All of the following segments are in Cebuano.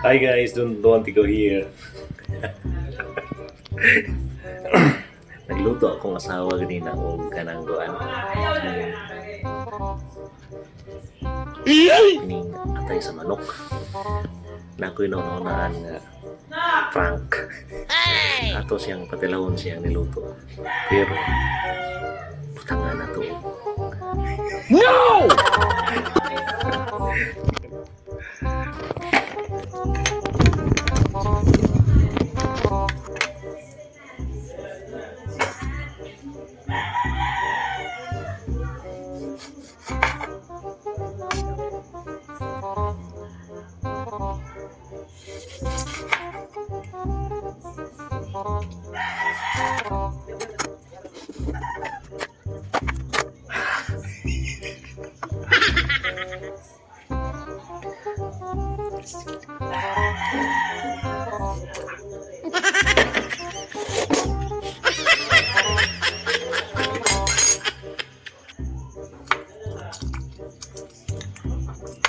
Hi guys, don't want to go here. Nagluto akong asawa ganina og kanang kuan. Kining atay sa manok. Na ako'y naunaan nga prank. Ato siyang patilawon siyang niluto. Pero butangan na to. No!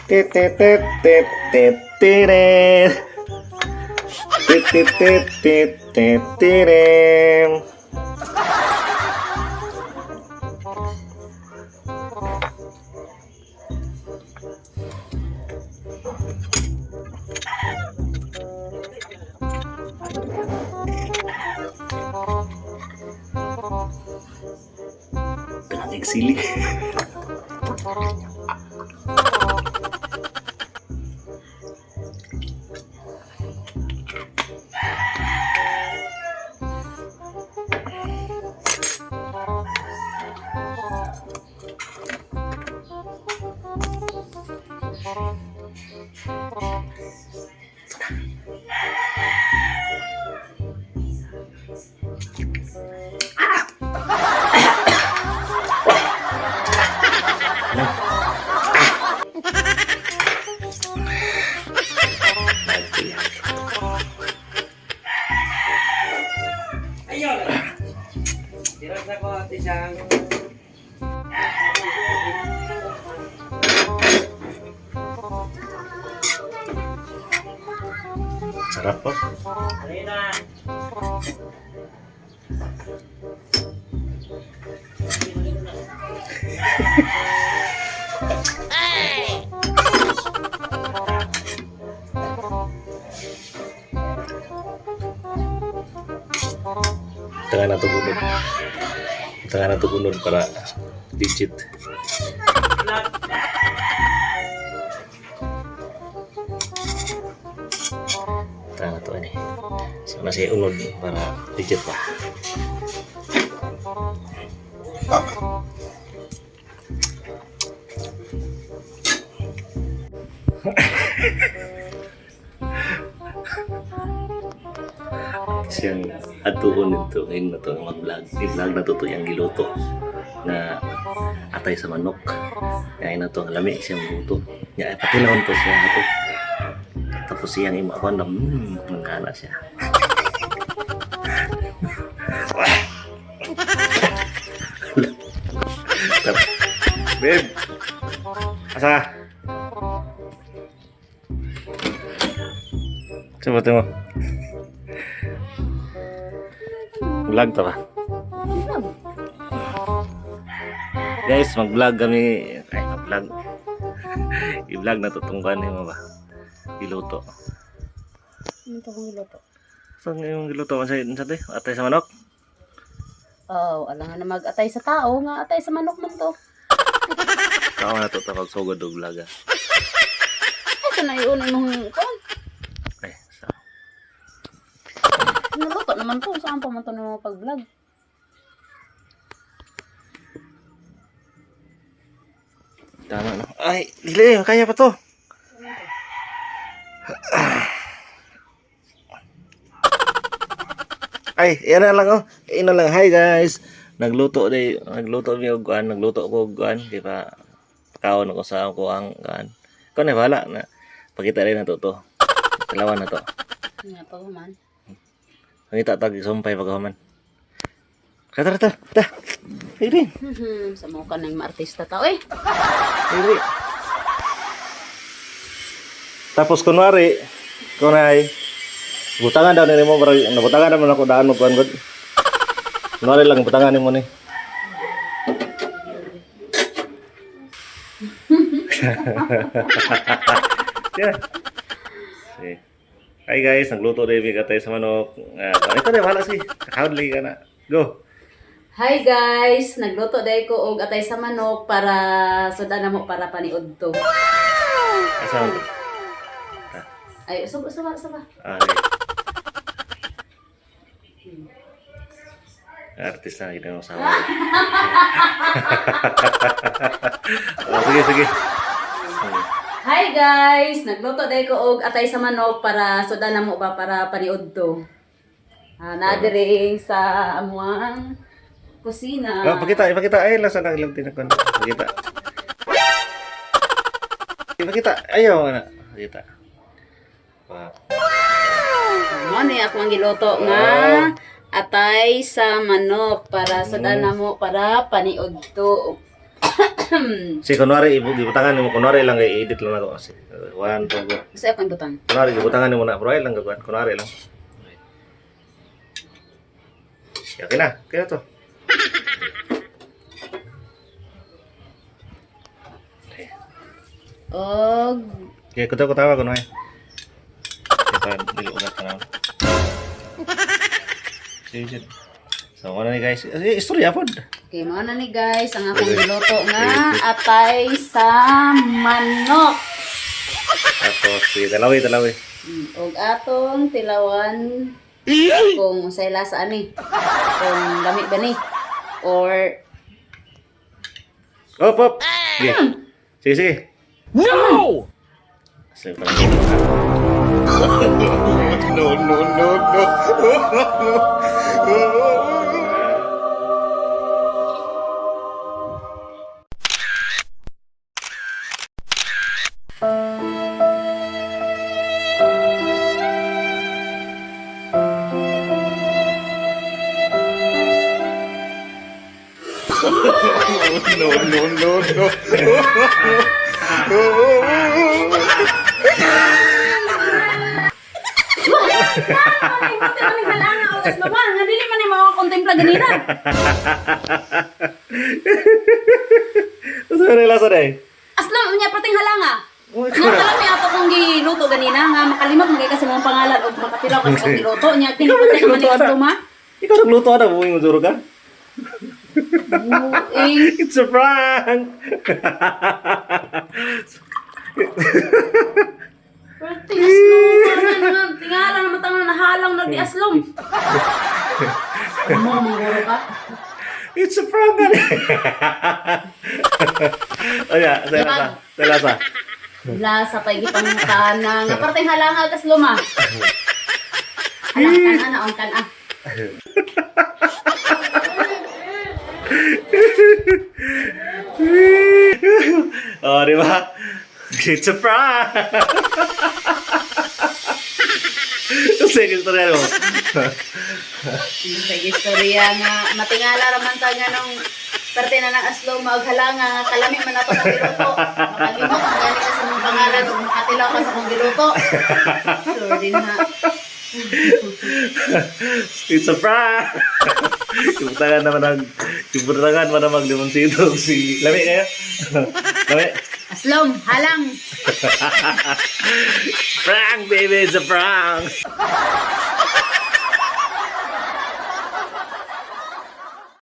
Tit tit tit tit tit tirit. Tit tit tit tit tit tirit. Tanang sili. Ayun! Tira sa ko, Ate Sang. Sarap po. Ayun na. Tanga na to gunod. Tanga na to gunod para legit. Tanga na to ini. So na siya unod para legit ba. Siyang atuon nito ngayon na to ang mag-vlog. I-vlog na to to yung giluto na atay sa manok. Kaya na to ang lami siyang luto. Ya, patilawon to siya ato. Tapos siyang imo ako na mangana siya. Babe, asa? Coba tengok. Vlog to ba? Guys, mag-vlog kami. Ay, mag-vlog. I-vlog na to tong kuan mo ba? Giluto. Ano to kung giluto? Saan nga yung giluto man sa te? Atay sa manok? Oh, alam nga na mag-atay sa tao, nga atay sa manok man to. Kao na to tawag sugod og vlog. Ah. Ay, sa naiuna imong kuan. Ay, sa. Naluto naman to, saan pa man to nimo pag-vlog? Tama no. Ay, dili kaya pa to. Ay, yan na lang oh. Yan na lang. Hi guys. Nagluto day, nagluto mi og kuan, nagluto ko og kuan, di ba? Kaon ako sa ako ang kuan. Kuan na bahala na. Pakita rin na to to. Dalawa na to. Nga pa man. Pangita tag sumpay pag human. Tara tara ta. Dili. Sa mo ka nang maartista tao eh. Dili. Tapos kunwari, Ikaw na ay. Butangan daw nimo pero nabutangan naman ako daan mo kuan gud. Kunwari lang butangan nimo ni. Yeah. Sige. Hi guys, nagluto rin mi katay sa manok. Ah, ito na bahala si. Kakahod lagi ka na. Go. Hi guys, nagluto dahil ko og atay sa manok para sudan na mo para paniud to. Asa man to? Ay, usab usab usab. Ah, sige. Artista na kita ng asawa. Oh, sige, sige. Sige. Hi guys, nagluto dahil ko og atay sa manok para sudan na mo ba para paniud to. Ah, na diri sa amuang kusina. Oh, pakita, ipakita. Ay, lasa na ilang tinakon. Pakita. Ipakita. Ayaw na. Pakita. Wow. Mo ni ako ang giluto nga atay sa manok para sudan na mo para paniud to. Si kunwari ibutangan nimo kunwari lang kay edit lang ako kasi. One, two, go. Sa akong butang. Kunwari ibutangan nimo na pero ay lang gagawin. Kunwari lang. Okay na. Okay na to. Og Okay, kuto ko tawa kunwari. Kita dili ugat na. Sige, sige. So, ano ni guys? Eh, istorya pod. Okay, mao na ni guys ang akong giluto nga atay sa manok. Tapos, sige, talawi, talawi. Og atong tilawan kung unsay lasa ani. Kung lami ba ni or Op, op! Sige. Sige, sige. No! Sige, parang- No, no, no, no. No, no, no, no. Ay, man halanga og asloma nga dili man ni mao kontempla ganina. Ano na lasa day? Aslom unya perting halanga. Nga kalami ato kong giluto ganina nga makalimot man kay kasi mong pangalan og makatilaw kasi kong giluto nya kini Ikaw pati man ni nagluto, ana. asloma. Ikaw nagluto ana, buhay mo duro ka? Buing. It's a prank! Perting aslom nga tingala na matang nahalang na di aslom. Mo mangguro ka. It's a prank! Ano? Oh yeah, sa lasa. Sa lasa. Lasa pa gipangutana nga perting halanga kas luma. Halang kan ana on kan ah. Oh, di ba? It's a prank! Sige, istorya mo. Sa istorya nga matingala ra man ta nga nung parte na ng asloma og halanga nga kalami man ato kong giluto. Makalimot man gani ka sa mong pangalan ug makatilaw ka sa kong giluto. Sure din ha. It's a prank! Ibutangan naman ang ibutangan man ang maglimoncito si Lami kayo? Lami. Aslom, halang. Prank baby, it's a prank.